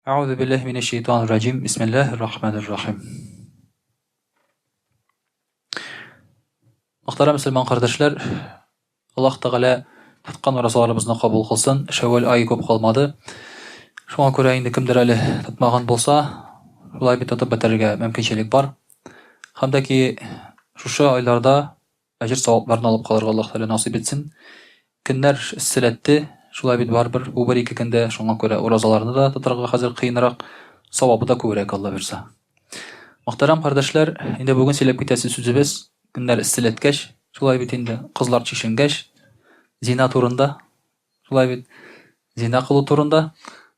Әгъузу биллаһи минәш шәйтанир раҗим. Бисмиллаһир рахманир рахим. Мөхтәрәм мөселман кардәшләр, Аллаһ Тәгалә тоткан уразаларыбызны кабул кылсын. Шәүвәл ае күп калмады. Шуңа күрә инде кемдер әле тотмаган булса, шулай бит тотып бетерергә мөмкинчелек бар. Һәм дә ки шушы айларда Әҗер савапларны алып калырга Аллаһ Тәгалә насыйп итсен. Көннәр эсселәтте, шулай бит барыбер бу бер-ике көндә, шуңа күрә уразаларны да тотарга хәзер кыенрак, савабы да күбрәк Алла бирса. Мөхтәрәм кардәшләр, инде бүген сөйләп китәсе сүзебез, көннәр эсселәткәч, шулай бит инде, кызлар чишенгәч, зина турында, шулай бит, зина кылу турында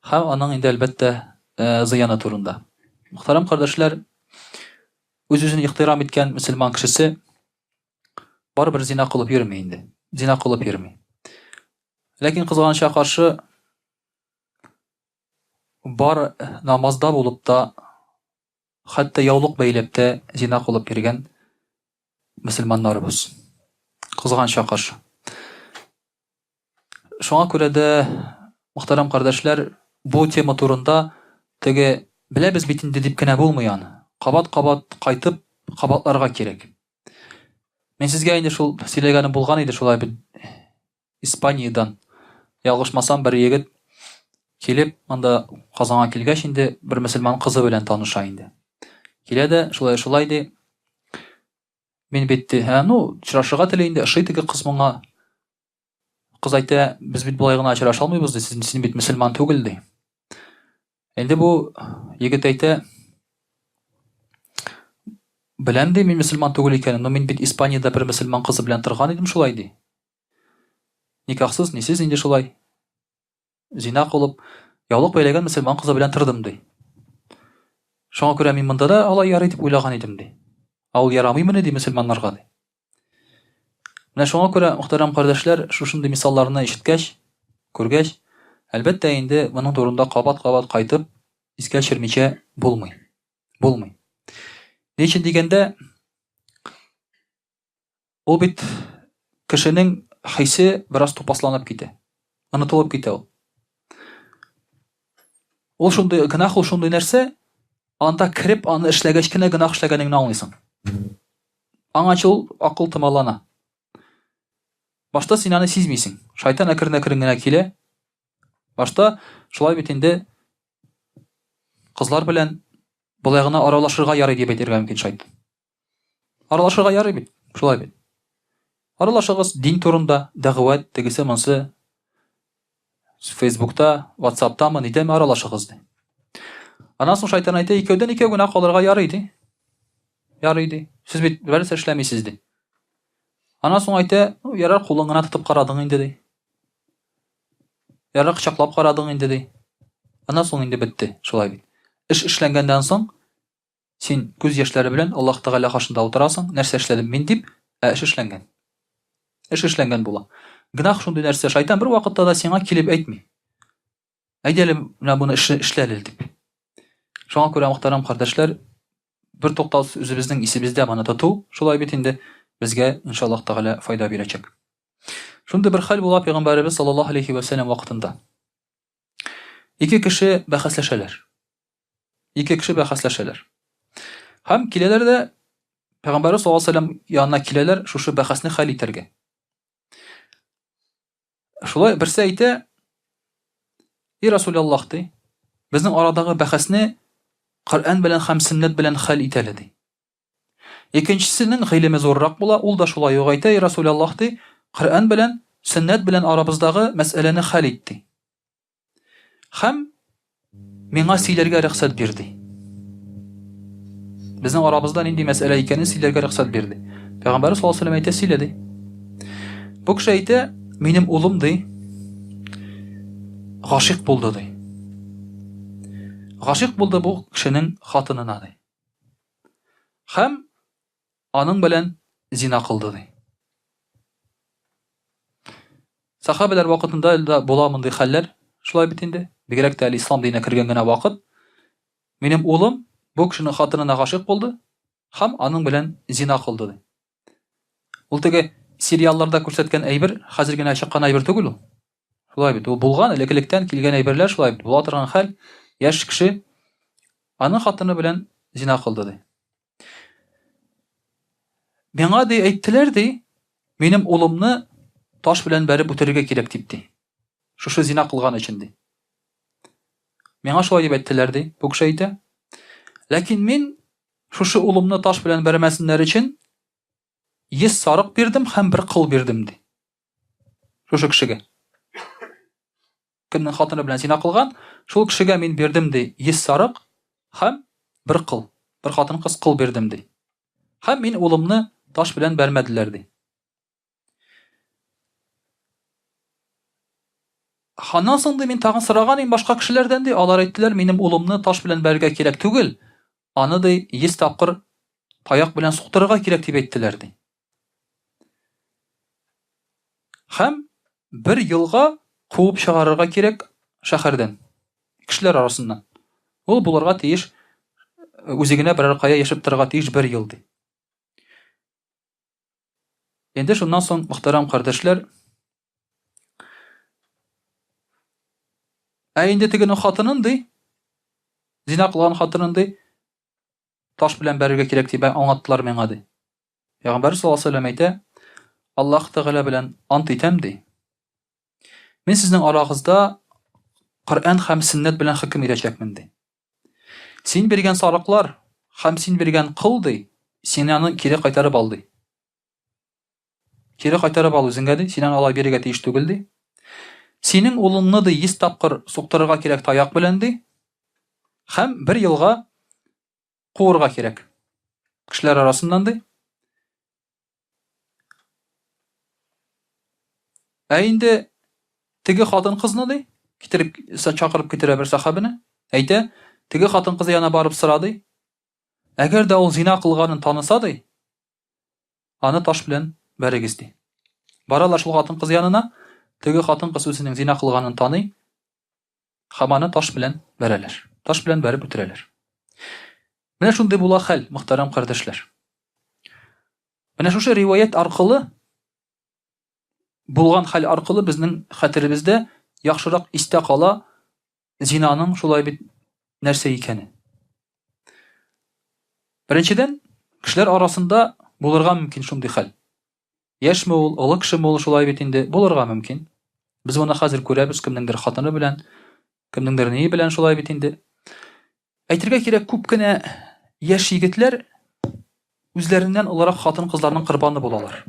һәм аның инде әлбәттә э, зыяны турында. Мөхтәрәм кардәшләр, Үз-үзен ихтирам иткән мөселман кешесе барыбер зина кылып йөрми инде. Зина кылып йөрми. Ләкин кызганычка каршы бар намазда булып та, хәтта яулык бәйләп тә зина кылып йөргән мөселманнарыбыз. Кызганычка каршы. Шуңа күрә дә, мөхтәрәм кардәшләр, бу тема турында теге беләбез бит инде дип кенә булмый аны. Кабат-кабат кайтып, кабатларга кирәк. Мин сезгә инде шул сөйләгәнем булган иде шулай бит. Испаниядән ялгышмасам бер егет килеп, монда Казанга килгәч инде бер мөселман кызы белән таныша инде. Килә дә шулай-шулай ди. Мин бит ди, ә, ну, очрашырга тели инде, ошый теге кыз моңа. Кыз әйтә, без бит болай гына очраша алмыйбыз, ди, син, син бит мөселман түгел, ди. Инде бу егет әйтә, беләм, ди, мин мөселман түгел икәнен, но мин бит Испаниядә бер мөселман кызы белән торган идем шулай, ди. Никахсыз, нисез инде шулай. Зина кылып, яулык бәйләгән мөселман кызы белән тордым, ди. Шуңа күрә мин монда да алай ярый дип уйлаган идем, ди. Ә ул ярамыймыни, ди, мөселманнарга, ди. Менә шуңа күрә, мөхтәрәм кардәшләр, шушындый мисалларны ишеткәч, күргәч, әлбәттә инде моның турында кабат-кабат кайтып, искә төшермичә булмый. Булмый. Ни өчен дигәндә, ул бит кешенең хисе бераз тупасланып китә. Онытылып китә ул. Ул шундый гөнаһ, ул шундый нәрсә, анда кереп, аны эшләгәч кенә гөнаһ эшләгәнеңне аңлыйсың. Аңа ул акыл томалана. Башта син аны сизмисең. Шайтан әкрен-әкрен генә килә. Башта шулай бит инде кызлар белән болай гына аралашырга ярый дип әйтергә мөмкин шайтан. Аралашырга ярый бит, шулай бит. Аралашыгыз дин турында, дәгъват, тегесе монсы. Фейсбукта, WhatsAppтамы, нидәме аралашыгыз ди. Аннан соң шайтан әйтә, икәүдән икәү генә калырга ярый ди. Ярый ди. Сез бит бернәрсә эшләмисез ди. Аннан соң әйтә, ну, ярар, кулын гына тотып карадың инде ди. Ярар, кочаклап карадың инде ди. Аннан соң инде бетте, шулай бит. Эш эшләнгәннән соң Син күз яшьләре белән Аллаһ Тәгалә каршында утырасың, нәрсә эшләдем мин дип, ә эш эшләнгән. Эш эшләнгән була. Гөнаһ шундый нәрсә, шайтан бер вакытта да сиңа килеп әйтми. Әйдә әле менә моны эшлә әле дип. Шуңа күрә, мөхтәрәм кардәшләр, бер туктаусыз үзебезнең исебездә моны тоту, шулай бит инде, безгә иншаллаһ Тәгалә файда бирәчәк. Шундый бер хәл була пәйгамбәребез саллаллаһу алейхи вә сәлләм вакытында. Ике кеше бәхәсләшәләр. Ике кеше бәхәсләшәләр. Һәм киләләр дә Пәйгамбәрбез саллаллаһу алейһи вәсәлләм янына киләләр шушы бәхәсне хәл итәргә. Шулай берсе әйтә, "И Расулаллаһ" ди, "Безнең арадагы бәхәсне Коръән белән һәм сөннәт белән хәл итәле" ди. Икенчесенең гыйлеме зуррак була, ул да шулай ук әйтә, "И Расулаллаһ" ди, "Коръән белән сөннәт белән арабыздагы мәсьәләне хәл ит" ди. Һәм миңа сөйләргә рөхсәт бир, ди. Безнең арабызда нинди мәсьәлә икәнен сөйләргә рөхсәт бир, ди. Пәйгамбәр саллаллаһу алейһи әйтә, сөйлә, ди. Бу кеше әйтә, минем улым, ди, гашыйк булды, ди. Гашыйк булды бу кешенең хатынына, ди. Һәм аның белән зина кылды, ди. Сахабәләр вакытында да була мондый хәлләр, шулай бит инде. Бигрәк тә әле ислам диненә кергән генә вакыт. Минем улым бу кешенең хатынына гашыйк булды һәм аның белән зина кылды, ди. Ул теге сериалларда күрсәткән әйбер, хәзер генә чыккан әйбер түгел ул. Шулай бит, ул булган, элек-электән килгән әйберләр шулай бит, була торган хәл. Яшь кеше аның хатыны белән зина кылды, ди. Миңа, ди, әйттеләр, ди, минем улымны таш белән бәреп үтерергә кирәк дип, ди. Шушы зина кылган өчен, ди. Миңа шулай дип әйттеләр, ди, бу кеше әйтә. Ләкин мин шушы улымны таш белән бәрмәсеннәр өчен 100 сарык бирдем һәм бер кыл бирдем, ди. Шушы кешегә. Кемнең хатыны белән зина кылган, шул кешегә мин бирдем, ди, 100 сарык һәм бер кыл. Бер хатын-кыз кыл бирдем, ди. Һәм мин улымны таш белән бәрмәделәр, ди. Аннан соң ди, мин тагын сораган идем башка кешеләрдән, ди, алар әйттеләр, минем улымны таш белән бәрергә кирәк түгел, аны ди, 100 тапкыр таяк белән суктырырга кирәк дип әйттеләр, ди. Һәм бер елга куып чыгарырга кирәк шәһәрдән, кешеләр арасыннан. Ул булырга тиеш, үзе генә берәр кая яшәп торырга тиеш бер ел, ди. Инде шуннан соң, мөхтәрәм кардәшләр, ә инде тегенең хатынын, ди, зина кылган хатынын, ди, таш белән бәрергә кирәк дип аңлаттылар миңа, ди. Пәйгамбәр саллаллаһу алейһи вәсәлләм әйтә, Аллаһ Тәгалә белән ант итәм, ди. Мин сезнең арагызда Коръән һәм сөннәт белән хөкем итәчәкмен, ди. Син биргән сарыклар һәм син биргән кол, ди, син аны кире кайтарып ал, ди. Кире кайтарып ал үзеңгә, ди, син аны алай бирергә тиеш түгел, ди. Синең улыңны, ди, 100 тапкыр суктырырга кирәк таяк белән, ди. Һәм бер елга куырга кирәк. Кешеләр арасыннан ди. Ә инде теге хатын-кызны ди, китереп, чакырып китерә бер сахабины, әйтә, теге хатын-кыз янына барып сора ди. Әгәр дә ул зина кылганын таныса ди, аны таш белән бәрегез ди. Баралар шул хатын-кыз янына, теге хатын-кыз үзенең зина кылганын таный, Һәм аны таш белән бәрәләр. Таш белән бәреп үтерәләр. Менә шундый була хәл, мөхтәрәм кардәшләр. Менә шушы риваять аркылы булган хәл аркылы безнең хәтеребездә яхшырак истә кала зинаның шулай бит нәрсә икәне. Беренчедән, кешеләр арасында булырга мөмкин шундый хәл. Яшьме ул, олы кешеме ул, шулай бит инде, булырга мөмкин. Без моны хәзер күрәбез, кемнеңдер хатыны белән, кемнеңдер ние белән шулай бит инде. Әйтергә кирәк, күп кенә яшь егетләр үзләреннән олырак хатын-кызларның корбаны булалар.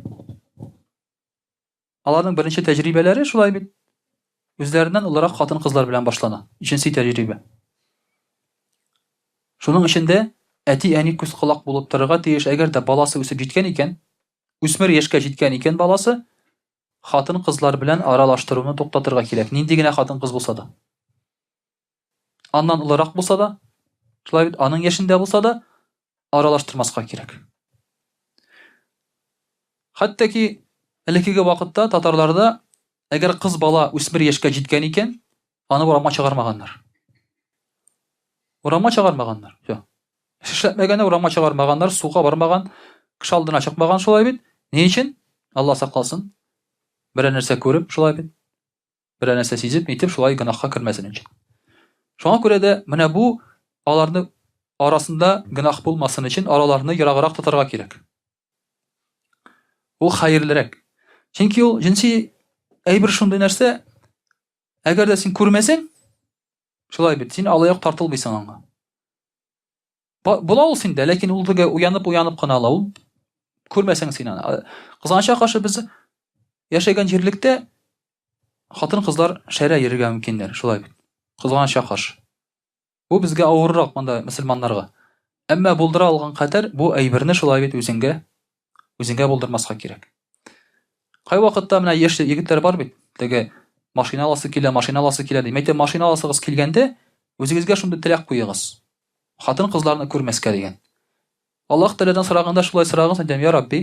Аларның беренче тәҗрибәләре шулай бит. Үзләреннән олырак хатын-кызлар белән башлана. Җенси тәҗрибә. Шуның өчен дә әти-әни күз-колак булып торырга тиеш, әгәр дә баласы үсеп җиткән икән, Үсмер яшькә җиткән икән баласы, хатын-кызлар белән аралаштыруны туктатырга кирәк, нинди генә хатын-кыз булса да. Аннан олырак булса да, шулай бит, аның яшендә булса да, аралаштырмаска кирәк. Хәтта ки элеккеге вакытта татарларда әгәр кыз бала үсмер яшькә җиткән икән, аны урамга чыгармаганнар. Урамга чыгармаганнар. Все. Эшләтмәгәнне урамга чыгармаганнар, суга бармаган, кеше алдына чыкмаган шулай бит. Ни өчен? Алла сакласын. Берәр нәрсә күреп, шулай бит. Берәр нәрсә сизеп, нитеп шулай гөнаһка кермәсен өчен. Шуңа күрә дә менә бу аларны арасында гөнаһ булмасын өчен араларны ераграк тотарга кирәк. Ул хәерлерәк. Чөнки ул җенси әйбер шундый нәрсә, әгәр дә син күрмәсәң, шулай бит, син алай ук тартылмыйсың аңа. Була ул синдә, ләкин ул теге уянып-уянып кына ала. Ул күрмәсәң син аны. Кызганычка каршы без яшәгән җирлектә хатын-кызлар шәрә йөрергә мөмкиннәр, шулай бит. Кызганычка каршы. Бу безгә авыррак монда мөселманнарга. Әмма булдыра алган кадәр бу әйберне шулай бит үзеңгә үзеңгә булдырмаска кирәк. Кайвакытта менә яшь егетләр бар бит, теге машина аласы килә, машина аласы килә ди. Мәйтәм, машина аласыгыз килгәндә, үзегезгә шундый теләк куегыз. Хатын-кызларны күрмәскә дигән. Аллаһ Тәгаләдән сораганда шулай сорагыз, әйтәм, я Рабби,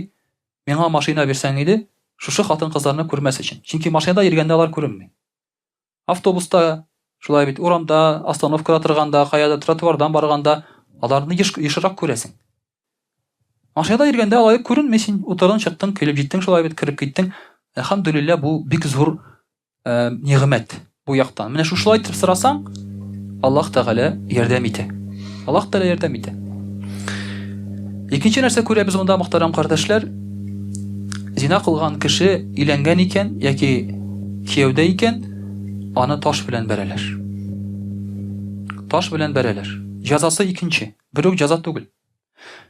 миңа машина бирсәң иде, шушы хатын-кызларны күрмәс өчен. Чөнки машинада йөргәндә алар күренми. Автобуста, шулай бит, урамда, остановкада торганда, каядыр тротуардан барганда аларны еш, ешрак күрәсең. Машинада йөргәндә алай күренми син, утырдың, чыктың, килеп җиттең, шулай бит, кереп киттең. Әлхәмдүлилләһ, бу бик зур э, нигъмәт бу яктан. Менә шушылай итеп сорасаң, Аллаһ Тәгалә ярдәм итә. Аллаһ Тәгалә ярдәм итә. Икенче нәрсә күрәбез монда, мөхтәрәм кардәшләр, зина кылган кеше өйләнгән икән яки кияүдә икән, аны таш белән бәрәләр. Таш белән бәрәләр. Җәзасы икенче, бер үк җәза түгел.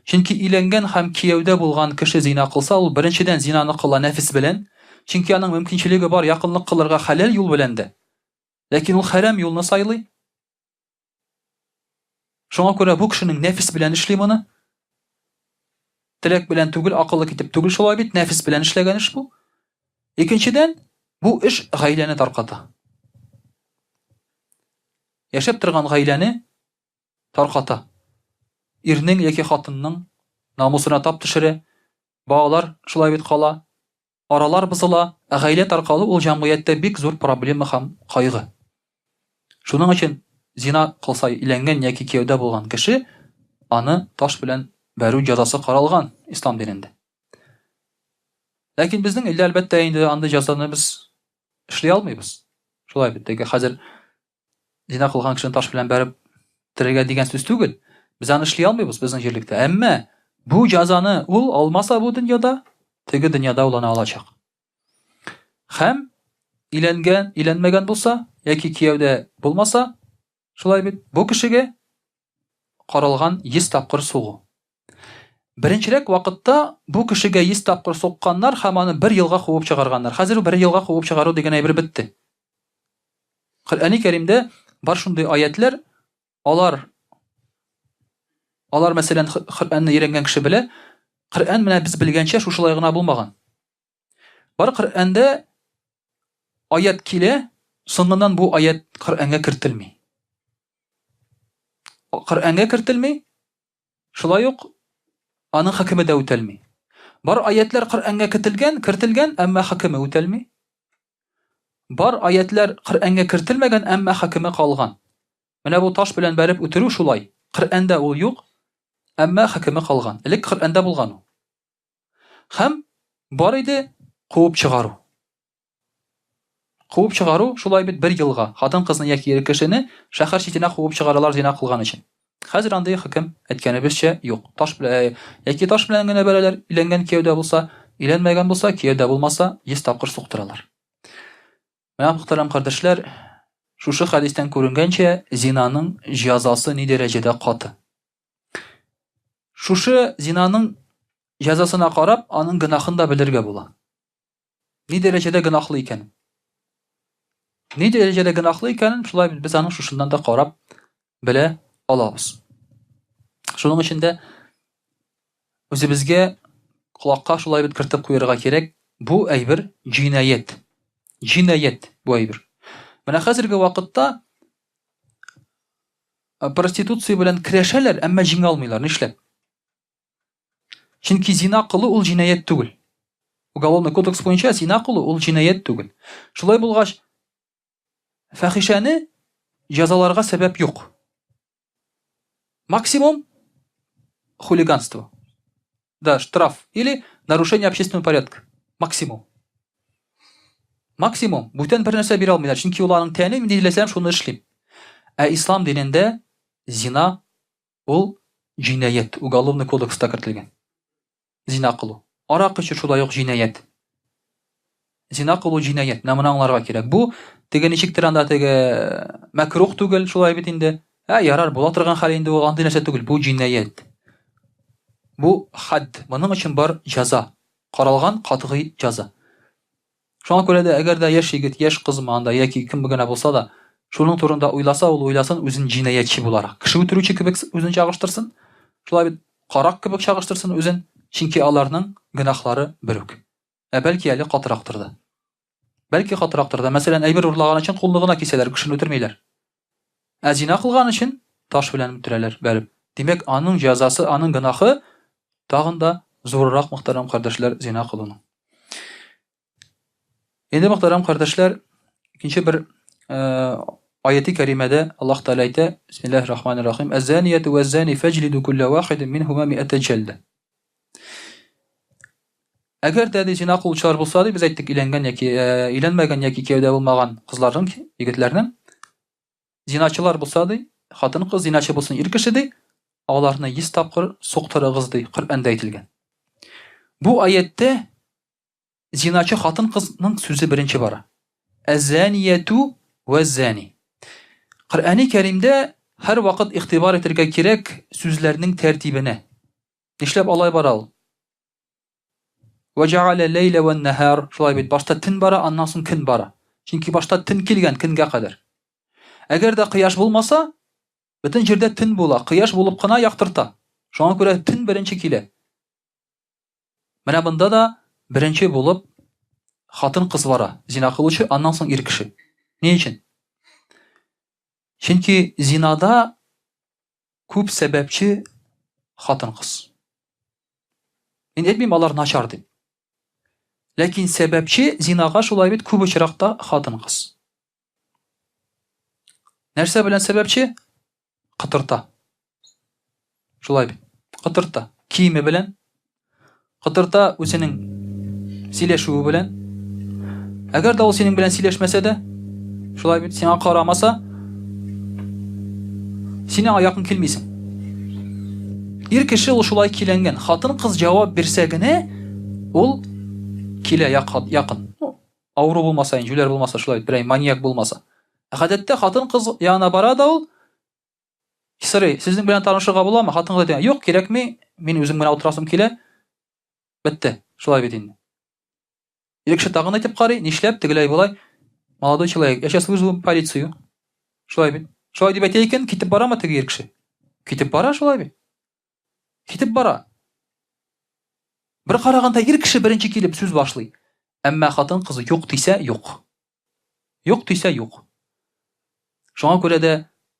Чөнки өйләнгән һәм кияүдә булган кеше зина кылса, ул беренчедән зинаны кыла нәфес белән, чөнки аның мөмкинчелеге бар якынлык кылырга хәләл юл белән дә. Ләкин ул хәрам юлны сайлый. Шуңа күрә бу кешенең нәфес белән эшли моны. Теләк белән түгел, акылы китеп түгел шулай бит, нәфес белән эшләгән эш бу. Икенчедән, бу эш гаиләне тарката. Яшәп торган гаиләне тарката. Ирнең яки хатынның намусына тап төшерә, балалар шулай бит кала, аралар бозыла, ә гаилә таркалу ул җәмгыятьтә бик зур проблема һәм кайгы. Шуның өчен зина кылса өйләнгән яки кияүдә булган кеше аны таш белән бәрү җәзасы каралган ислам динендә. Ләкин безнең илдә әлбәттә инде андый җәзаны без эшли алмыйбыз. Шулай бит, теге хәзер зина кылган кешене таш белән бәреп терергә дигән сүз түгел. Без аны эшли алмыйбыз безнең җирлектә. Әмма бу җәзаны ул алмаса бу дөньяда, теге дөньяда ул аны алачак. Һәм өйләнгән, өйләнмәгән булса яки кияүдә булмаса, шулай бит, бу кешегә каралган 100 тапкыр сугу. Беренчерәк вакытта бу кешегә 100 тапкыр сукканнар һәм аны бер елга куып чыгарганнар. Хәзер бер елга куып чыгару дигән әйбер бетте. Коръәни Кәримдә бар шундый аятлар, алар алар мәсәлән Коръәнне өйрәнгән кеше белә, Коръән менә без белгәнчә шушылай гына булмаган. Бар Коръәндә аят килә, соңыннан бу аят Коръәнгә кертелми. Коръәнгә кертелми, Шулай ук аның хөкеме дә үтәлми. Бар аятлар Коръәнгә кертелгән, кертелгән, әмма хөкеме үтәлми. Бар аятлар Коръәнгә кертелмәгән, әмма хөкеме калган. Менә бу таш белән бәреп үтерү шулай. Коръәндә ул юк, әмма хөкеме калган. Элек Коръәндә булган ул. Һәм бар иде куып чыгару. Куып чыгару шулай бит бер елга хатын-кызны яки ир кешене шәһәр читенә куып чыгаралар зина кылган өчен. Хәзер андый хөкем, әйткәнебезчә, юк. Таш белән яки таш белән генә бәрәләр, өйләнгән кияүдә булса, өйләнмәгән булса, кияүдә булмаса, 100 тапкыр суктыралар. Менә, мөхтәрәм кардәшләр, шушы хәдистән күренгәнчә, зинаның җәзасы ни дәрәҗәдә каты. Шушы зинаның җәзасына карап, аның гөнаһын да белергә була. Ни дәрәҗәдә гөнаһлы икәнен. Ни дәрәҗәдә гөнаһлы икәнен шулай без аның шушыннан да карап белә алабыз. Шуның өчен дә үзебезгә колакка шулай бит кертеп куярга кирәк, бу әйбер җинаять. Җинаять бу әйбер. Менә хәзерге вакытта проституция белән көрәшәләр, әмма җиңә алмыйлар. Нишләп? Чөнки зина кылу ул җинаять түгел. Уголовный кодекс буенча зина кылу ул җинаять түгел. Шулай булгач, фәхишәне җәзаларга сәбәп юк. Максимум хулиганство. Да, штраф или нарушение общественного порядка. Максимум. Максимум. Бүтән бер нәрсә бирә алмыйлар. Чөнки ул аның тәне, мин ни теләсәм, шуны эшлим. Ә ислам динендә зина Ул җинаять, уголовный кодекста кертелгән. Зина кылу. Арак эчү шулай ук җинаять. Зина кылу җинаять. Менә моны аңларга кирәк. Бу теге ничектер анда теге мәкрух түгел, шулай бит инде. Ә ярар, була торган хәл инде ул, андый нәрсә түгел. Бу җинаять. Бу хад. Моның өчен бар җәза. Каралган катгый җәза. Шуңа күрә дә, әгәр дә яшь егет, яшь кызмы анда яки кем генә булса да, шуның турында уйласа, ул уйласын үзен җинаятьче буларак. Кеше үтерүче кебек үзен чагыштырсын, шулай бит, карак кебек чагыштырсын үзен, чөнки аларның гөнаһлары бер үк. Ә бәлки әле катырактыр да. Бәлки катырактыр да. Мәсәлән, әйбер урлаган өчен кулны гына кисәләр, кешене үтермиләр. Ә зина кылган өчен таш белән үтерәләр, бәреп. Димәк, аның җәзасы, аның гөнаһы тагын да зуррак, мөхтәрәм кардәшләр, зина кылуның. Инде мөхтәрәм кардәшләр, икенче бер э, аяти кәримәдә Аллаһ Тәгалә әйтә, Бисмиллаһир рахманир рахим, Әз-занияту вәз-зани фаҗлиду кулла вахидин минһума ми'ата җәлдә. Әгәр дә ди зина кылучылар булса, ди, без әйттек, өйләнгән яки э, өйләнмәгән яки кияүдә булмаган кызларның, егетләрнең. Зиначылар булса, ди, хатын-кыз зиначы булсын, ир кеше, ди, аларны 100 тапкыр суктырыгыз, ди, Коръәндә әйтелгән. Бу аятьтә зиначы хатын-кызның сүзе беренче бара. Әз-занияту вәз-зани. Коръәни Кәримдә һәрвакыт игътибар итәргә кирәк сүзләрнең тәртибенә. Нишләп алай бара ул? Вә җәгалә ләйлә вә нәһар. Шулай бит, башта төн бара, аннан соң көн бара. Чөнки башта төн килгән көнгә кадәр. Әгәр дә кояш булмаса, бөтен җирдә төн була. Кояш булып кына яктырта. Шуңа күрә төн беренче килә. Менә монда да беренче булып хатын-кыз бара, зина кылучы, аннан соң ир кеше. Ни өчен? Чөнки зинада күп сәбәпче хатын-кыз. Мин әйтмим алар начар дип. Ләкин сәбәпче зинага шулай бит күп очракта хатын-кыз. Нәрсә белән сәбәпче? Кытырта. Шулай бит. Кытырта. Киеме белән. Кытырта үзенең сөйләшүе белән. Әгәр дә ул синең белән сөйләшмәсә дә, шулай бит, сиңа карамаса, син аңа якын килмисең. Ир кеше ул шулай киләнгән. Хатын-кыз җавап бирсә генә, ул килә якын. Ну, авыру булмаса, җүләр булмаса, шулай бит, берәй маньяк булмаса. Гадәттә хатын-кыз янына бара да ул, Сорый, сезнең белән танышырга буламы? Хатын-кыз әйтә, юк, кирәкми, мин үзем генә утырасым килә. Бетте. Шулай бит инде. Ир кеше тагын әйтеп карый, нишләп, тегеләй болай. Молодой человек, я сейчас вызову полицию. Шулай бит. Шулай дип әйтә икән, китеп барамы теге ир кеше? Китеп бара шулай бит. Китеп бара. Бер караганда ир кеше беренче килеп сүз башлый. Әмма хатын-кыз юк дисә, юк. Юк дисә, юк. Шуңа күрә дә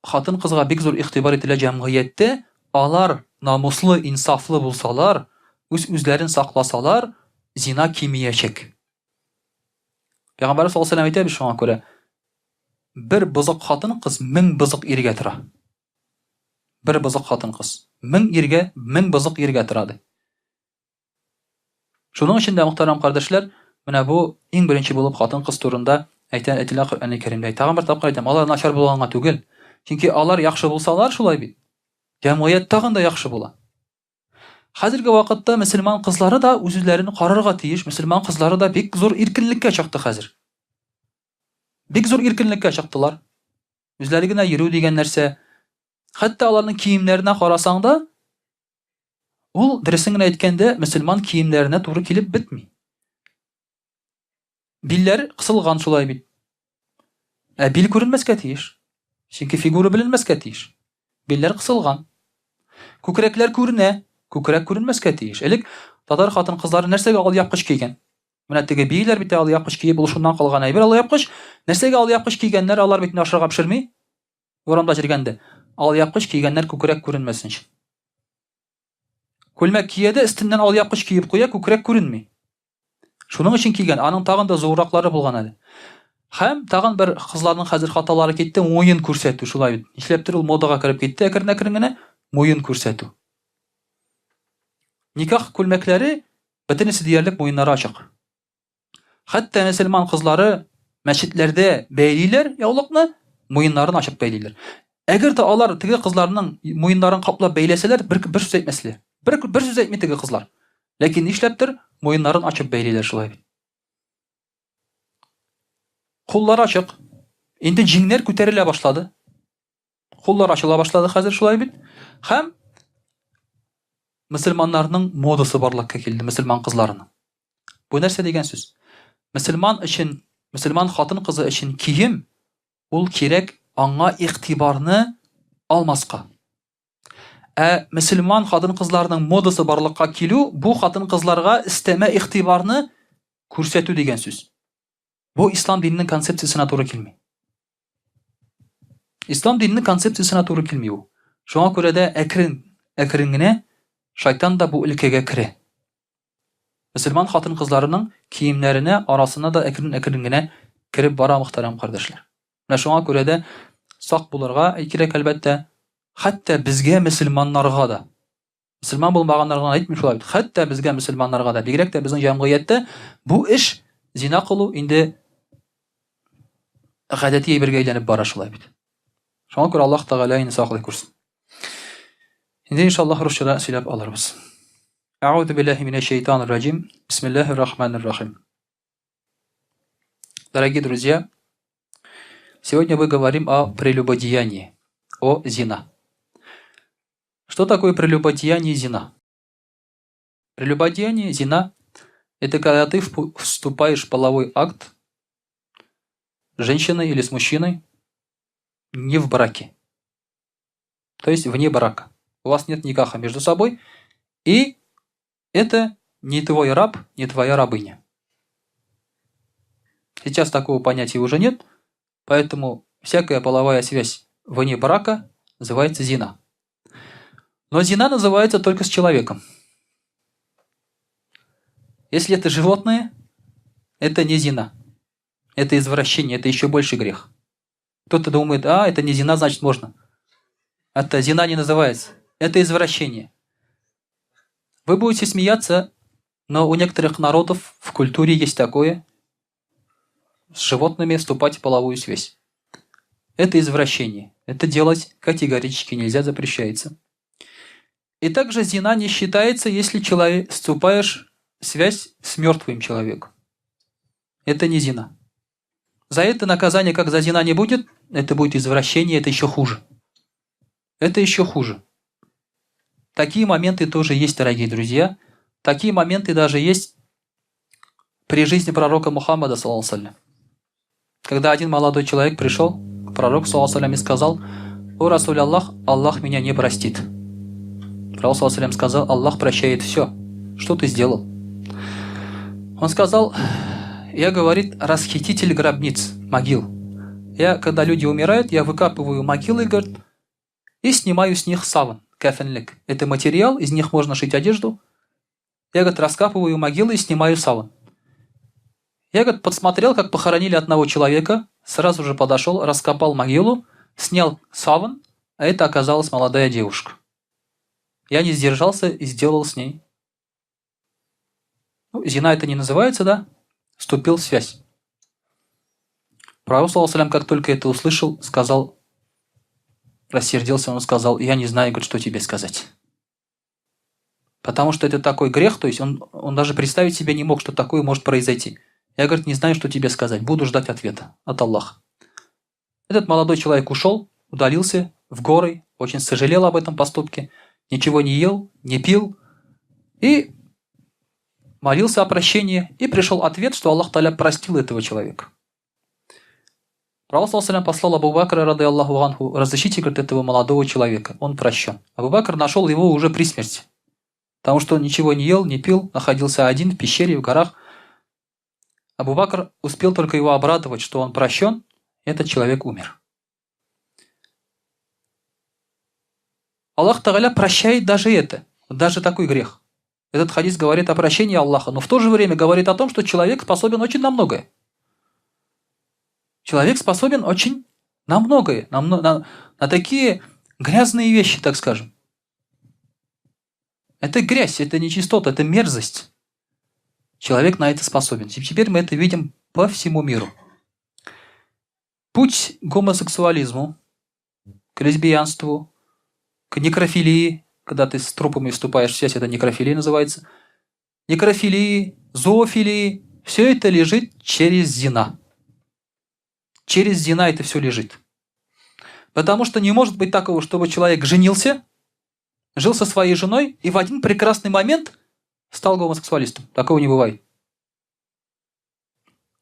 хатын-кызга бик зур игътибар ителә җәмгыятьтә, алар намуслы, инсафлы булсалар, үз-үзләрен сакласалар, зина кимиячәк. Пәйгамбәрбез саллаллаһу алейһи ва сәлләм әйтә бит шуңа күрә, бер бозык хатын-кыз мең бозык иргә тора. Бер бозык хатын-кыз мең иргә, мең бозык иргә тора ди. Шуның өчен дә, мөхтәрәм кардәшләр, менә бу иң беренче булып хатын-кыз турында әйтә, әйтелә Коръәни Кәримдә. Тагын бер тапкыр әйтәм, алар начар булганга түгел. Чөнки алар яхшы булсалар, шулай бит. Җәмгыять тагын да яхшы була. Хәзерге вакытта мөселман кызлары да үз-үзләрен карарга тиеш. Мөселман кызлары да бик зур иркенлеккә чыкты хәзер. Бик зур иркенлеккә чыктылар. Үзләре генә йөрү дигән нәрсә. Хәтта аларның киемнәренә карасаң да, Ул, дөресен генә әйткәндә, мөселман киемнәренә туры килеп бетми. Билләр кысылган шулай бит. Ә бил күренмәскә тиеш. Чөнки фигура беленмәскә тиеш. Билләр кысылган. Күкрәкләр күренә, күкрәк күренмәскә тиеш. Элек татар хатын-кызлары нәрсәгә алъяпкыч кигән? Менә теге бииләр бит алъяпкыч киеп, ул шуннан калган әйбер алъяпкыч. Нәрсәгә алъяпкыч кигәннәр? Алар бит ашарга пешерми. Урамда йөргәндә алъяпкыч кигәннәр күкрәк күренмәсен өчен. Күлмәк кия дә өстеннән алъяпкыч киеп куя, күкрәк күренми. Шуның өчен кигән, аның тагын да зурраклары булган әле. Һәм тагын бер кызларның хәзер хаталары китте, муен күрсәтү шулай бит. Нишләптер ул модага кереп китте әкрен-әкрен генә муен күрсәтү. Никах күлмәкләре бөтенесе диярлек муеннары ачык. Хәтта мөселман кызлары мәчетләрдә бәйлиләр яулыкны, муеннарын ачып бәйлиләр. Әгәр дә алар теге кызларның муеннарын каплап бәйләсәләр, бер, бер сүз әйтмәсләр. Бер, бер сүз әйтми теге кызлар. Ләкин нишләптер муеннарын ачып бәйлиләр шулай бит. Куллар ачык. Инде җиңнәр күтәрелә башлады. Куллар ачыла башлады хәзер шулай бит. Һәм мөселманнарның модасы барлыкка килде, мөселман кызларының. Бу нәрсә дигән сүз? Мөселман өчен, мөселман хатын-кызы өчен кием ул кирәк аңа игътибарны алмаска. Ә мөселман хатын-кызларының модасы барлыкка килү бу хатын-кызларга өстәмә игътибарны күрсәтү дигән сүз. Бу ислам диненең концепциясенә туры килми. Ислам диненең концепциясенә туры килми ул. Шуңа күрә дә әкрен, әкрен генә шайтан да бу өлкәгә керә. Мөселман хатын-кызларының киемнәренә арасына да әкрен-әкрен генә кереп бара, мөхтәрәм кардәшләр. Менә шуңа күрә дә сак булырга кирәк, әлбәттә, хәтта безгә мөселманнарга да. Мөселман булмаганнарга гына әйтмим шулай бит. Хәтта безгә мөселманнарга да, бигрәк тә безнең җәмгыятьтә бу эш зина кылу инде гадәти әйбергә әйләнеп бара шулай бит. Шуңа күрә Аллаһ Тәгалә инде саклый күрсен. Инде иншаллаһ русчада сөйләп алырбыз. Әгъузу биллаһи минәш шайтанир раҗим. Бисмиллаһир рахманир рахим. Дорогие друзья, сегодня мы говорим о прелюбодеянии, о зина. Что такое прелюбодеяние и зина? Прелюбодеяние, зина – это когда ты вступаешь в половой акт с женщиной или с мужчиной не в браке. То есть вне брака. У вас нет никаха между собой. И это не твой раб, не твоя рабыня. Сейчас такого понятия уже нет, поэтому всякая половая связь вне брака называется зина. Но зина называется только с человеком. Если это животное, это не зина. Это извращение, это еще больше грех. Кто-то думает, а, это не зина, значит можно. Это зина не называется. Это извращение. Вы будете смеяться, но у некоторых народов в культуре есть такое с животными вступать в половую связь. Это извращение. Это делать категорически нельзя, запрещается. И также зина не считается, если человек, вступаешь в связь с мертвым человеком. Это не зина. За это наказание, как за зина, не будет. Это будет извращение, это еще хуже. Это еще хуже. Такие моменты тоже есть, дорогие друзья. Такие моменты даже есть при жизни пророка Мухаммада, саллаллаху Когда один молодой человек пришел к пророку, саллаллаху и сказал, «О, Расуль Аллах, Аллах меня не простит». Пророк, саллаллаху сказал, «Аллах прощает все. Что ты сделал?» Он сказал, «Я, говорит, расхититель гробниц, могил. Я, когда люди умирают, я выкапываю могилы, говорит, и снимаю с них саван, кафенлик. Это материал, из них можно шить одежду. Я, говорит, раскапываю могилы и снимаю саван. Я, говорит, подсмотрел, как похоронили одного человека, сразу же подошел, раскопал могилу, снял саван, а это оказалась молодая девушка. Я не сдержался и сделал с ней. Ну, зина это не называется, да? Вступил в связь. Пророк, саллаллаху как только это услышал, сказал, рассердился, он сказал, я не знаю, говорит, что тебе сказать. Потому что это такой грех, то есть он, он даже представить себе не мог, что такое может произойти. Я, говорит, не знаю, что тебе сказать, буду ждать ответа от Аллаха. Этот молодой человек ушел, удалился в горы, очень сожалел об этом поступке, ничего не ел, не пил и молился о прощении, и пришел ответ, что Аллах Таля простил этого человека. Пророк саллаллаху послал Абу Бакра, рады Аллаху анху, разыщите, говорит, этого молодого человека, он прощен. Абу Бакр нашел его уже при смерти, потому что он ничего не ел, не пил, находился один в пещере, в горах. Абу Бакр успел только его обрадовать, что он прощен, этот человек умер. Аллах Тагаля прощает даже это, даже такой грех. Этот хадис говорит о прощении Аллаха, но в то же время говорит о том, что человек способен очень на многое. Человек способен очень на многое, на, на, на такие грязные вещи, так скажем. Это грязь, это нечистота, это мерзость. Человек на это способен. И теперь мы это видим по всему миру. Путь к гомосексуализму, к лесбиянству, к некрофилии, когда ты с трупами вступаешь в связь, это некрофилия называется, некрофилии, зоофилии, все это лежит через зина. Через зина это все лежит. Потому что не может быть такого, чтобы человек женился, жил со своей женой и в один прекрасный момент стал гомосексуалистом. Такого не бывает.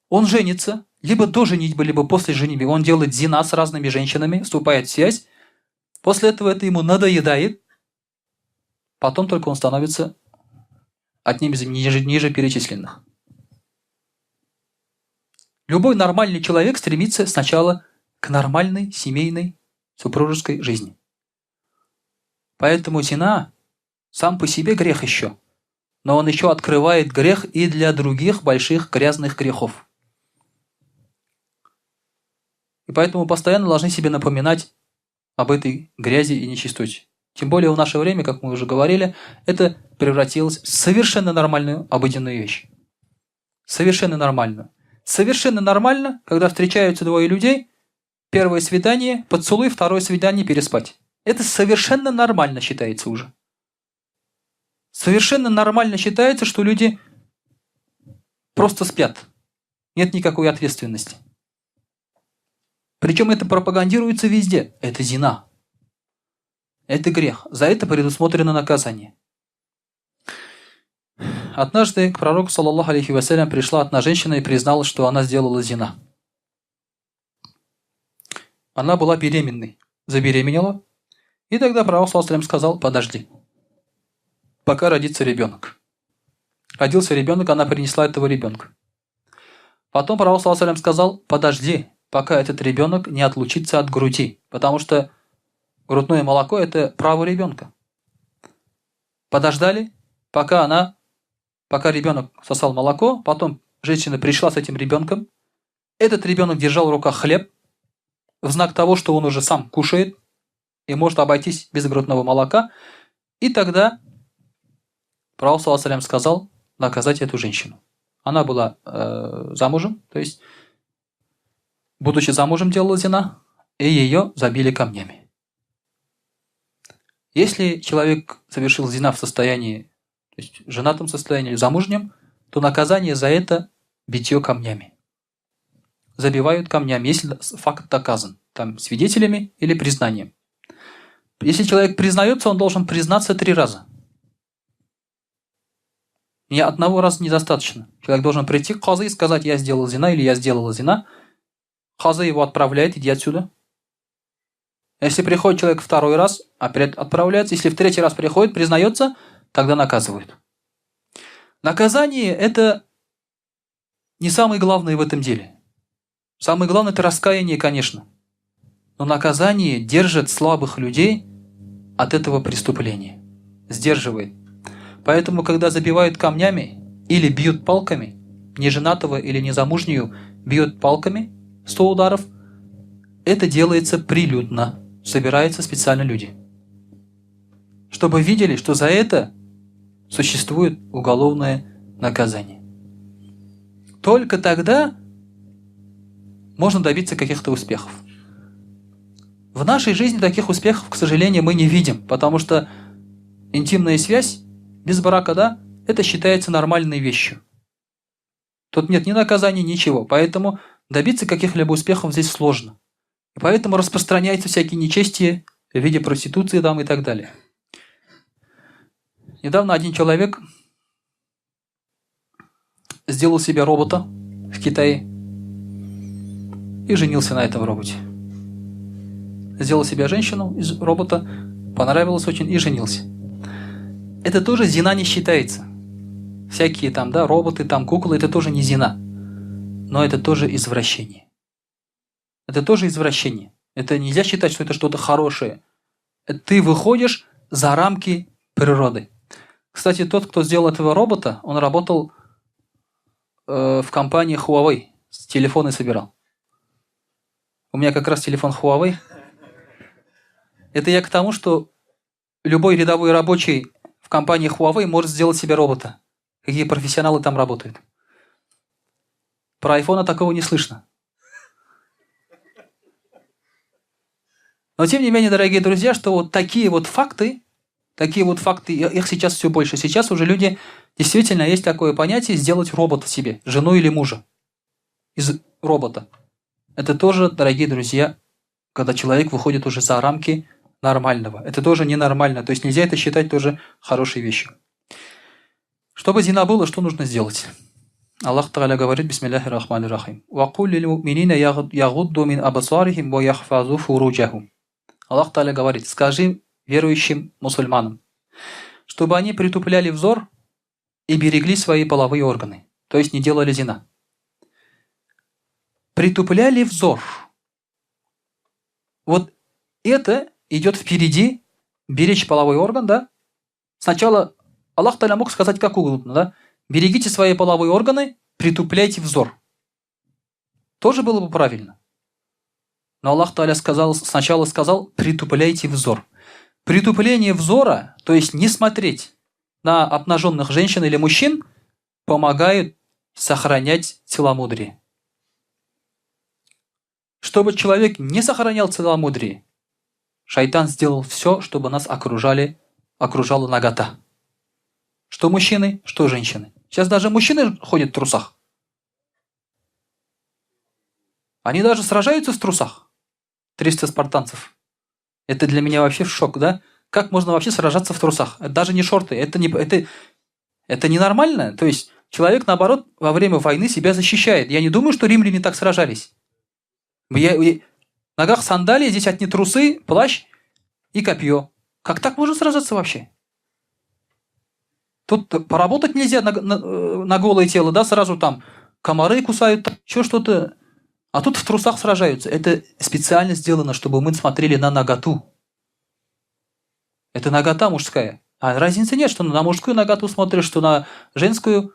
Он женится, либо до женитьбы, либо после женитьбы. Он делает зина с разными женщинами, вступает в связь. После этого это ему надоедает. Потом только он становится одним из ниже, ниже перечисленных. Любой нормальный человек стремится сначала к нормальной семейной супружеской жизни. Поэтому зина сам по себе грех еще, но он еще открывает грех и для других больших грязных грехов. И поэтому постоянно должны себе напоминать об этой грязи и нечистоте. Тем более в наше время, как мы уже говорили, это превратилось в совершенно нормальную обыденную вещь. Совершенно нормальную. Совершенно нормально, когда встречаются двое людей Первое свидание, поцелуй, второе свидание, переспать. Это совершенно нормально считается уже. Совершенно нормально считается, что люди просто спят. Нет никакой ответственности. Причем это пропагандируется везде. Это зина. Это грех. За это предусмотрено наказание. Однажды к пророку, саллаллаху алейхи вассалям, пришла одна женщина и призналась, что она сделала зина. Она была беременной. Забеременела. И тогда пророк, саллаллаху сказал, подожди, пока родится ребенок. Родился ребенок, она принесла этого ребенка. Потом пророк, саллаллаху сказал, подожди, пока этот ребенок не отлучится от груди, потому что грудное молоко – это право ребенка. Подождали, пока она, пока ребенок сосал молоко, потом женщина пришла с этим ребенком. Этот ребенок держал в руках хлеб, в знак того, что он уже сам кушает и может обойтись без грудного молока. И тогда Пророк саллаллаху сказал наказать эту женщину. Она была замужем, то есть, будучи замужем, делала зина, и ее забили камнями. Если человек совершил зина в состоянии, то есть в женатом состоянии или замужнем, то наказание за это битье камнями. Забивают камнями, если факт доказан, там, свидетелями или признанием. Если человек признается, он должен признаться три раза. Ни одного раза недостаточно. Человек должен прийти к казы и сказать, я сделал зина или я сделала зина. Казы его отправляет, иди отсюда. Если приходит человек второй раз, опять отправляется. Если в третий раз приходит, признается, тогда наказывают. Наказание – это не самое главное в этом деле. Самое главное – это раскаяние, конечно. Но наказание держит слабых людей от этого преступления. Сдерживает. Поэтому, когда забивают камнями или бьют палками, неженатого или незамужнюю бьют палками 100 ударов, это делается прилюдно. Собираются специально люди. Чтобы видели, что за это существует уголовное наказание. Только тогда можно добиться каких-то успехов. В нашей жизни таких успехов, к сожалению, мы не видим, потому что интимная связь без брака, да, это считается нормальной вещью. Тут нет ни наказания, ничего. Поэтому добиться каких-либо успехов здесь сложно. И поэтому распространяются всякие нечестия в виде проституции там и так далее. Недавно один человек сделал себе робота в Китае и женился на этом роботе. Сделал себе женщину из робота, понравилось очень и женился. Это тоже зина не считается. Всякие там, да, роботы, там куклы, это тоже не зина. Но это тоже извращение. Это тоже извращение. Это нельзя считать, что это что-то хорошее. Ты выходишь за рамки природы. Кстати, тот, кто сделал этого робота, он работал в компании Huawei, телефоны собирал. У меня как раз телефон Huawei. Это я к тому, что любой рядовой рабочий в компании Huawei может сделать себе робота. Какие профессионалы там работают. Про айфона такого не слышно. Но тем не менее, дорогие друзья, что вот такие вот факты, их сейчас все больше. Сейчас уже люди, действительно, есть такое понятие сделать робота себе, жену или мужа из робота. Это тоже, дорогие друзья, когда человек выходит уже за рамки нормального. Это тоже ненормально. То есть нельзя это считать тоже хорошей вещью. Чтобы зина было, что нужно сделать? Аллах Та'аля говорит, бисмиллахи рахмани рахим. «Вакуль лил му'минина ягудду мин абасарихим ва яхфазу фуруджахум». Аллах Та'аля говорит, скажи верующим мусульманам, чтобы они притупляли взор и берегли свои половые органы, то есть не делали зина. Притупляли взор. Вот это идет впереди, беречь половой орган, да? Сначала Аллах Та'аля мог сказать как угодно, да? Берегите свои половые органы, притупляйте взор. Тоже было бы правильно. Но Аллах Та'аля сказал, сначала сказал, притупляйте взор. Притупление взора, то есть не смотреть на обнаженных женщин или мужчин, помогает сохранять целомудрие. Чтобы человек не сохранял целомудрие, шайтан сделал все, чтобы нас окружали, окружала нагота. Что мужчины, что женщины. Сейчас даже мужчины ходят в трусах. Они даже сражаются в трусах. 300 спартанцев. Это для меня вообще шок, да? Как можно вообще сражаться в трусах? Это даже не шорты, это, не, это, это ненормально. То есть человек, наоборот, во время войны себя защищает. Я не думаю, что римляне так сражались. Я, в ногах сандалии, здесь одни трусы, плащ и копье. Как так можно сражаться вообще? Тут поработать нельзя на голое тело, да, сразу там комары кусают, еще что-то. А тут в трусах сражаются. Это специально сделано, чтобы мы смотрели на наготу. Это нагота мужская. А разницы нет, что на мужскую наготу смотришь, что на женскую.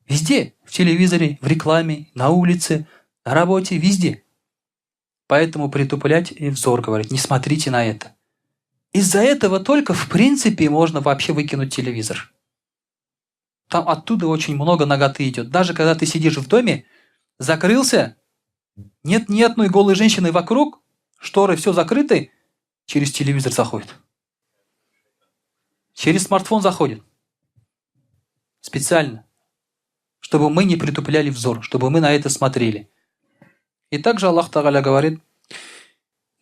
Везде. В телевизоре, в рекламе, на улице, на работе, везде. Поэтому притуплять и взор, говорит, не смотрите на это. Из-за этого только, в принципе, можно вообще выкинуть телевизор. Там оттуда очень много наготы идет. Даже когда ты сидишь в доме, закрылся, нет ни одной голой женщины вокруг, шторы все закрыты, через телевизор заходит. Через смартфон заходит. Специально. Чтобы мы не притупляли взор, чтобы мы на это смотрели. И также Аллах Тагаля говорит,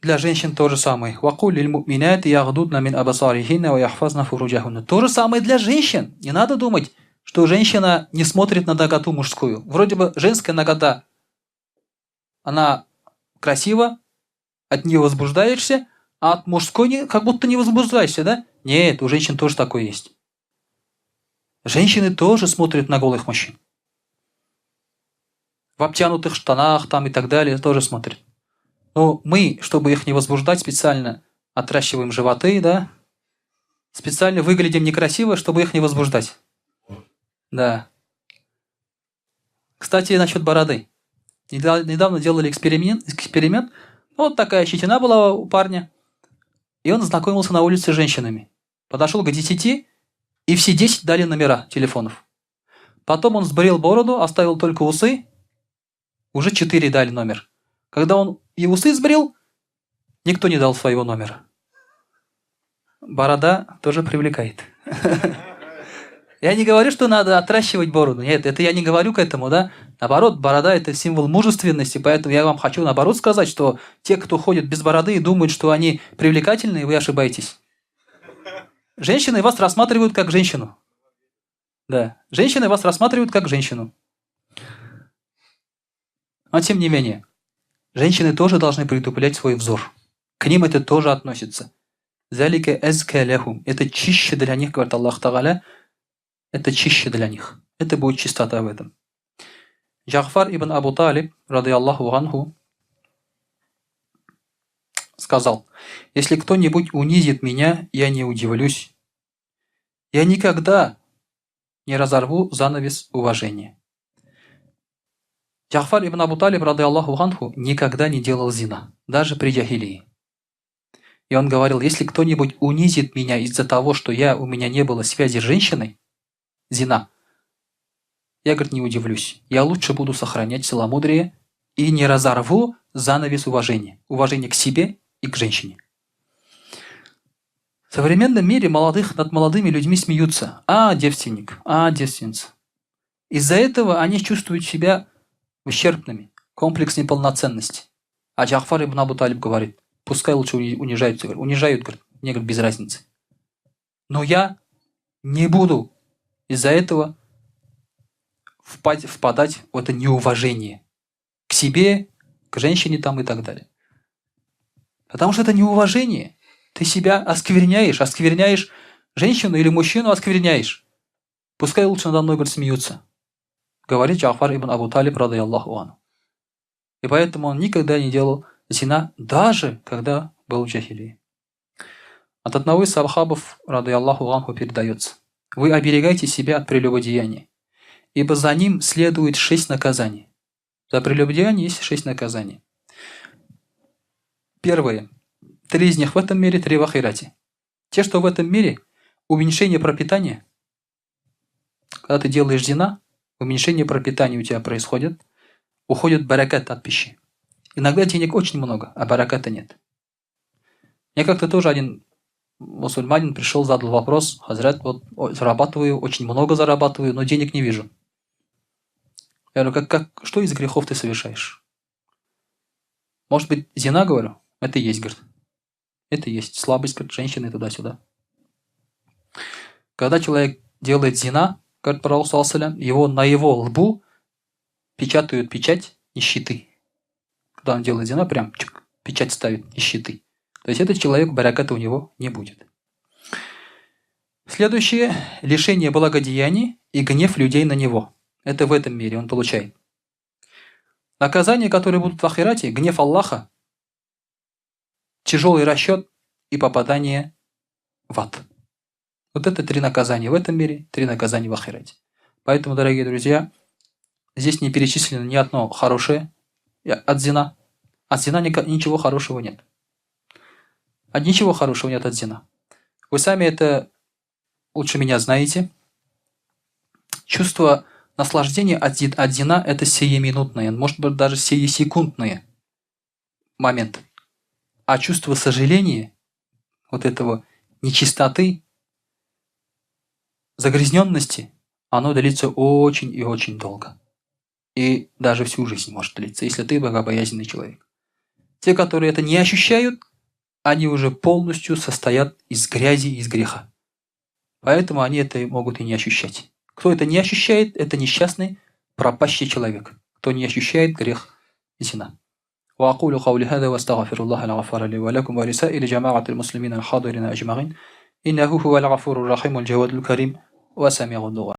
для женщин то же самое. وَقُلْ لِلْمُؤْمِنَاتِ يَغْضُضْنَ مِنْ أَبْصَارِهِنَّ وَيَحْفَظْنَ فُرُوجَهُنَّ. То же самое для женщин. Не надо думать, что женщина не смотрит на наготу мужскую. Вроде бы женская нагота, она красива, от нее возбуждаешься, а от мужской не, как будто не возбуждаешься, да? Нет, у женщин тоже такое есть. Женщины тоже смотрят на голых мужчин. В обтянутых штанах там и так далее тоже смотрят. Но мы, чтобы их не возбуждать, специально отращиваем животы, да? Специально выглядим некрасиво, чтобы их не возбуждать. Да. Кстати, насчет бороды. Недавно делали эксперимент. Вот такая щетина была у парня. И он знакомился на улице с женщинами. Подошел к 10, и все 10 дали номера телефонов. Потом он сбрил бороду, оставил только усы. Уже 4 дали номер. Когда он и усы сбрил, никто не дал своего номера. Борода тоже привлекает. Я не говорю, что надо отращивать бороду. Нет, это я не говорю к этому, да. Наоборот, борода – это символ мужественности, поэтому я вам хочу наоборот сказать, что те, кто ходит без бороды и думают, что они привлекательные, вы ошибаетесь. Женщины вас рассматривают как женщину. Да, женщины вас рассматривают как женщину. Но тем не менее, женщины тоже должны притуплять свой взор. К ним это тоже относится. ذلك أزكى لهم. Это чище для них, говорит Аллах Тагаля. Это чище для них. Это будет чистота в этом. Джафар ибн Абу Талиб, رضي الله عنه, сказал, если кто-нибудь унизит меня, я не удивлюсь. Я никогда не разорву занавес уважения. Джафар ибн Абу Талиб, رضي الله عنه, никогда не делал зина, даже при джахилии. И он говорил, если кто-нибудь унизит меня из-за того, что у меня не было связи с женщиной, зина, я, говорит, не удивлюсь. Я лучше буду сохранять целомудрие и не разорву занавес уважения. Уважение к себе и к женщине. В современном мире над молодыми людьми смеются. А, девственник, а, девственница. Из-за этого они чувствуют себя ущербными, комплекс неполноценности. А Джафар ибн Абу Талиб говорит, пускай лучше унижаются, говорит, унижают, говорит, мне, говорит, без разницы. Но я не буду из-за этого впадать в это неуважение к себе, к женщине там и так далее. Потому что это неуважение. Ты себя оскверняешь, оскверняешь женщину или мужчину, оскверняешь. Пускай лучше надо мной, говорит, смеются. Говорит Джафар ибн Абу Талиб, رضي الله عنه. И поэтому он никогда не делал зина, даже когда был в джахилии. От одного из сахабов, رضي الله عنه, передается. Вы оберегайте себя от прелюбодеяния, ибо за ним следует 6 наказаний. За прелюбодеяние есть 6 наказаний. Первое. 3 из них в этом мире, 3 в ахирате. Те, что в этом мире, уменьшение пропитания. Когда ты делаешь зина, уменьшение пропитания у тебя происходит, уходит баракат от пищи. Иногда денег очень много, а бараката нет. Мне как-то тоже один мусульманин пришел, задал вопрос, хазрат, вот зарабатываю, очень много зарабатываю, но денег не вижу. Я говорю, как, как, что из грехов ты совершаешь? Может быть, зина, говорю? Это и есть, говорит. Это и есть слабость, говорит, женщины туда-сюда. Когда человек делает зина, говорит пророк, его на его лбу печатают печать нищеты. Когда он делает зина, прям чик, печать ставит нищеты. То есть этот человек, бараката у него не будет. Следующее – лишение благодеяний и гнев людей на него. Это в этом мире он получает. Наказание, которое будут в Ахирате, гнев Аллаха, тяжелый расчет и попадание в ад. Вот это три наказания в этом мире, три наказания в Ахирате. Поэтому, дорогие друзья, здесь не перечислено ни одно хорошее от зина. От зина ничего хорошего нет. А ничего хорошего нет от зина. Вы сами это лучше меня знаете. Чувство наслаждения от зина – это сиюминутное, может быть, даже сиюсекундное момент. А чувство сожаления, вот этого нечистоты, загрязненности, оно длится очень и очень долго. И даже всю жизнь может длиться, если ты богобоязненный человек. Те, которые это не ощущают, они уже полностью состоят из грязи и из греха. Поэтому они это могут и не ощущать. Кто это не ощущает, это несчастный, пропащий человек. Кто не ощущает грех зина. وأقول قولي هذا وأستغفر الله الغفار لي ولكم ولسائر جماعة المسلمين الحاضرين أجمعين إنه هو الغفور الرحيم الجواد الكريم وسميع الدعاء.